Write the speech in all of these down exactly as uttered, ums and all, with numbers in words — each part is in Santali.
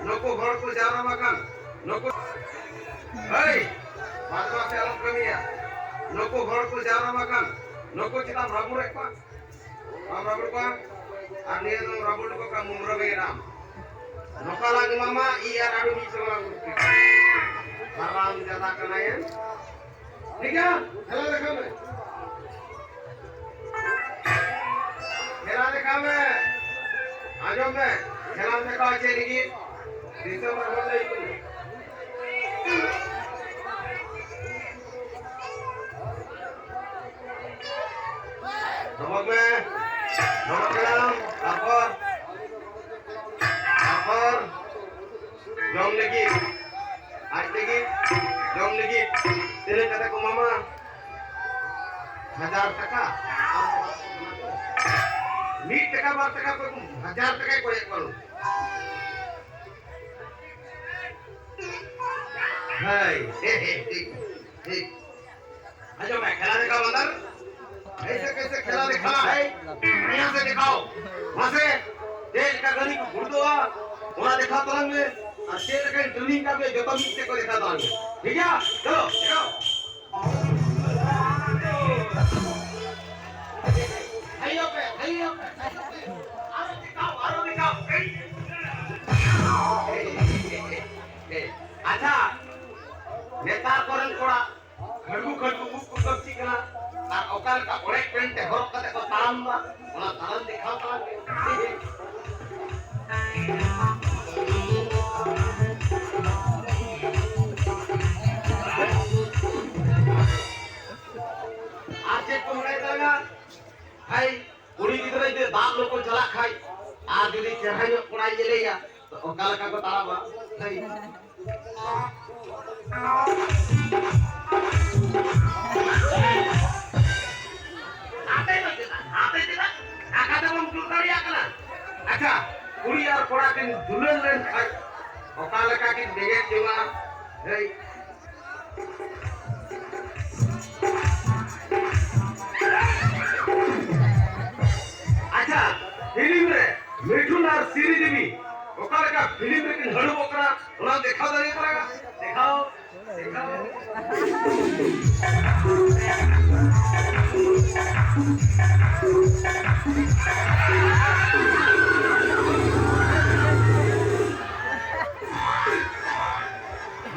ᱱᱩᱠᱩ ᱦᱚᱲ ᱠᱚ ᱡᱟᱣᱨᱟ ᱟᱠᱟᱱ, ᱱᱩᱠᱩ, ᱦᱮᱭ, ᱵᱟᱫᱢᱟᱥᱤ ᱟᱞᱚᱢ ᱠᱟᱹᱢᱤᱭᱟ᱾ ᱱᱩᱠᱩ ᱦᱚᱲ ᱠᱚ ᱡᱟᱣᱨᱟ ᱟᱠᱟᱱ, ᱱᱩᱠᱩ ᱪᱮᱫᱟᱢ ᱨᱟᱵᱩᱲᱮᱫ ᱠᱚᱣᱟ? ᱵᱟᱢ ᱨᱟᱵᱩᱲ ᱠᱚᱣᱟ? ᱟᱨ ᱱᱤᱭᱟᱹ ᱫᱚ ᱨᱟᱵᱩᱲ ᱠᱚ ᱠᱟ ᱢᱩᱢᱨᱚ ᱵᱮ ᱨᱟᱢ᱾ ᱱᱚᱠᱟ ᱞᱟᱝ ᱮᱢᱟᱢᱟ, ᱤ ᱟᱨ ᱟᱹᱰᱩ ᱢᱤᱫ ᱥᱚᱸᱜᱮ ᱞᱟᱝ ᱩᱰᱩᱠ ᱠᱮᱫᱟ᱾ ᱦᱟᱨᱟᱢ ᱡᱟᱫᱟ ᱠᱟᱱᱟᱭᱮᱢ᱾ ᱴᱷᱤᱠ ᱜᱮᱭᱟ? ᱠᱷᱮᱞᱟ ᱫᱮᱠᱷᱟᱣ ᱢᱮ᱾ ᱠᱷᱮᱞᱟ ᱫᱮᱠᱷᱟᱣ ᱢᱮ᱾ ᱟᱸᱡᱚᱢ ᱢᱮ᱾ ᱠᱷᱮᱞᱟ ᱫᱮᱠᱷᱟᱣ ᱪᱮᱫ ᱞᱟᱹᱜᱤᱫ? ᱫᱤᱥᱚᱢ ᱨᱮ ᱦᱚᱲ ᱞᱟᱹᱭ ᱠᱚ ᱢᱮ᱾ ᱫᱷᱚᱢᱚᱠ ᱢᱮ᱾ ᱫᱷᱚᱢᱚᱠ ᱠᱮᱫᱟᱢ᱾ ᱛᱟᱨᱯᱚᱨ, ᱛᱟᱨᱯᱚᱨ ᱡᱚᱢ ᱞᱟᱹᱜᱤᱫ, ᱟᱡ ᱞᱟᱹᱜᱤᱫ, ᱡᱚᱢ ᱞᱟᱹᱜᱤᱫ ᱛᱤᱱᱟᱹᱜ ᱠᱟᱛᱮ ᱠᱚ ᱮᱢᱟᱢᱟ? ᱦᱟᱡᱟᱨ ᱴᱟᱠᱟ᱾ ᱢᱤᱫ ᱴᱟᱠᱟ, ᱵᱟᱨ ᱴᱟᱠᱟ ᱠᱚ, ᱦᱟᱡᱟᱨ ᱴᱟᱠᱟᱭ ᱠᱚᱭᱮᱫ ᱠᱚᱣᱟ᱾ ᱦᱳᱭ, ᱴᱷᱤᱠ, ᱴᱷᱤᱠ᱾ ᱟᱸᱡᱚᱢ ᱢᱮ, ᱠᱷᱮᱞᱟ ᱫᱮᱠᱷᱟᱣ ᱵᱟᱱᱫᱟᱨ᱾ ᱠᱮᱥᱮ ᱠᱮᱥᱮ ᱠᱷᱮᱞᱟ ᱫᱮᱠᱷᱟᱣ ᱦᱟᱭ, ᱵᱟᱲᱤᱭᱟ ᱥᱮ ᱫᱮᱠᱷᱟᱣ᱾ ᱢᱟᱥᱮ, ᱪᱮᱫ ᱞᱮᱠᱟ ᱜᱟᱹᱰᱤ ᱠᱚ ᱜᱷᱩᱲᱫᱚᱜᱼᱟ, ᱚᱱᱟ ᱫᱮᱠᱷᱟᱣ ᱛᱟᱞᱟᱝ ᱢᱮ᱾ ᱟᱨ ᱪᱮᱫ ᱞᱮᱠᱟᱧ ᱴᱨᱮᱱᱤᱝ ᱠᱟᱜ ᱢᱮ, ᱡᱚᱛᱚ ᱢᱤᱫ ᱛᱮ ᱠᱚ ᱫᱮᱠᱷᱟᱣ ᱛᱟᱞᱟᱝ ᱢᱮ᱾ ᱴᱷᱤᱠ ᱜᱮᱭᱟ? ᱪᱚᱞᱚ, ᱫᱮᱠᱷᱟᱣ᱾ ᱦᱟᱭᱚ ᱯᱮ, ᱦᱟᱭᱚ ᱯᱮ, ᱦᱟᱭᱚ ᱯᱮ᱾ ᱟᱨᱚ ᱫᱮᱠᱷᱟᱣ, ᱟᱨᱚ ᱫᱮᱠᱷᱟᱣ᱾ ᱟᱪᱪᱷᱟ, ᱱᱮᱛᱟᱨ ᱠᱚᱨᱮᱱ ᱠᱚᱲᱟ ᱠᱷᱟᱹᱲᱜᱩ ᱠᱷᱟᱹᱲᱜᱩ ᱩᱵ ᱠᱚ ᱠᱟᱹᱢᱪᱤᱜ ᱠᱟᱱᱟ, ᱟᱨ ᱚᱠᱟ ᱞᱮᱠᱟ ᱚᱲᱮᱡ ᱯᱮᱱᱴ ᱛᱮ ᱦᱚᱨᱚᱜ ᱠᱟᱛᱮ ᱠᱚ ᱛᱟᱲᱟᱢ ᱮᱫᱟ, ᱚᱱᱟ ᱛᱟᱲᱟᱢ ᱫᱮᱠᱷᱟᱣ ᱛᱟᱞᱟᱝ ᱢᱮ᱾ ᱟᱨ ᱪᱮᱫ ᱠᱚ ᱢᱮᱱᱟᱭ ᱛᱟᱞᱟᱝᱟ? ᱦᱟᱭ, ᱠᱩᱲᱤ ᱜᱤᱫᱽᱨᱟᱹ ᱡᱩᱫᱤ ᱫᱟᱜ ᱞᱩ ᱠᱚ ᱪᱟᱞᱟᱜ ᱠᱷᱟᱡ, ᱟᱨ ᱡᱩᱫᱤ ᱪᱮᱦᱨᱟ ᱧᱚᱜ ᱠᱚᱲᱟᱭ ᱧᱮᱞᱮᱭᱟ, ᱛᱚ ᱚᱠᱟ ᱞᱮᱠᱟ ᱠᱚ ᱛᱟᱲᱟᱢᱟ? ᱦᱟᱭ᱾ ᱟᱯᱮ ᱫᱚ ᱪᱮᱫᱟᱜ? ᱟᱯᱮ ᱪᱮᱫᱟᱜ? ᱟᱠᱟ ᱛᱮᱵᱚᱱ ᱫᱩᱲᱩᱵ ᱫᱟᱲᱮᱭᱟᱜ ᱠᱟᱱᱟ? ᱟᱪᱪᱷᱟ, ᱠᱩᱲᱤ ᱟᱨ ᱠᱚᱲᱟ ᱠᱤᱱ ᱫᱩᱞᱟᱹᱲ ᱞᱮᱱ ᱠᱷᱟᱡ ᱚᱠᱟ ᱞᱮᱠᱟ ᱠᱤᱱ ᱵᱮᱸᱜᱮᱫ ᱡᱚᱝᱟ? ᱦᱮᱭ᱾ ᱟᱪᱪᱷᱟ, ᱯᱷᱤᱞᱢ ᱨᱮ ᱢᱤᱴᱷᱩᱱ ᱟᱨ ᱥᱤᱨᱤ ᱫᱮᱵᱤ ᱚᱠᱟ ᱞᱮᱠᱟ ᱯᱷᱤᱞᱢ ᱨᱮᱠᱤᱱ ᱦᱟᱹᱲᱩᱵᱚᱜ ᱠᱟᱱᱟ, ᱚᱱᱟ ᱫᱮᱠᱷᱟᱣ ᱫᱟᱲᱮᱭᱟᱜ ᱠᱟᱱᱟ? ᱫᱮᱠᱷᱟᱣ, ᱫᱮᱠᱷᱟᱣ᱾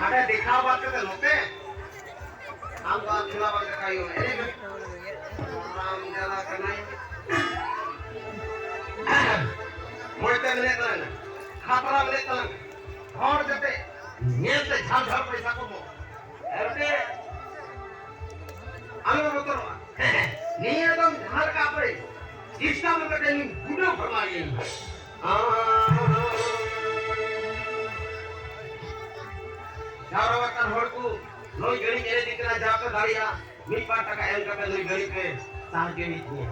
ᱦᱟᱸᱰᱮ ᱫᱮᱠᱷᱟᱣ ᱵᱟᱫ ᱠᱟᱛᱮ ᱱᱚᱛᱮ ᱟᱢ ᱫᱚ ᱟᱨ ᱠᱷᱮᱞᱟ ᱵᱟᱝ ᱫᱮᱠᱷᱟᱣ ᱦᱩᱭᱩᱜᱼᱟ᱾ ᱮᱱᱮᱡ ᱢᱮ᱾ ᱨᱟᱢ ᱡᱟᱞᱟ ᱠᱟᱱᱟᱭ᱾ ᱢᱚᱡᱽ ᱛᱮ ᱮᱱᱮᱡ ᱛᱟᱞᱟᱝ ᱢᱮ᱾ ᱠᱷᱟᱛᱨᱟ ᱮᱱᱮᱡ ᱛᱟᱞᱟᱝ ᱢᱮ᱾ ᱦᱚᱲ ᱡᱟᱛᱮ ᱧᱮᱞ ᱛᱮ ᱡᱷᱟᱲ ᱡᱷᱟᱲ ᱯᱚᱭᱥᱟ ᱠᱚ ᱮᱢᱚᱜ᱾ ᱮᱱᱛᱮ ᱟᱞᱚ ᱵᱚᱛᱚᱨᱚᱜᱼᱟ᱾ ᱱᱤᱭᱟᱹ ᱫᱚᱢ ᱡᱟᱦᱟᱸ ᱞᱮᱠᱟ ᱯᱮ ᱪᱮᱥᱴᱟ ᱢᱮ, ᱠᱟᱛᱮ ᱤᱧ ᱜᱩᱰᱟᱹ ᱯᱷᱟᱨᱢᱟ ᱜᱤᱭᱟᱹᱧ᱾ ᱡᱟᱣᱨᱟ ᱟᱠᱟᱱ ᱦᱚᱲ ᱠᱚ ᱱᱩᱭ ᱜᱟᱹᱰᱤ ᱧᱮᱞ ᱤᱫᱤ ᱠᱟᱱᱟ, ᱡᱟ ᱯᱮ ᱫᱟᱲᱮᱭᱟᱜᱼᱟ, ᱢᱤᱫ ᱵᱟᱨ ᱴᱟᱠᱟ ᱮᱢ ᱠᱟᱛᱮ ᱱᱩᱭ ᱜᱟᱹᱰᱤ ᱯᱮ ᱥᱟᱦᱟᱡᱽᱡᱚ ᱤᱫᱤᱧᱟ᱾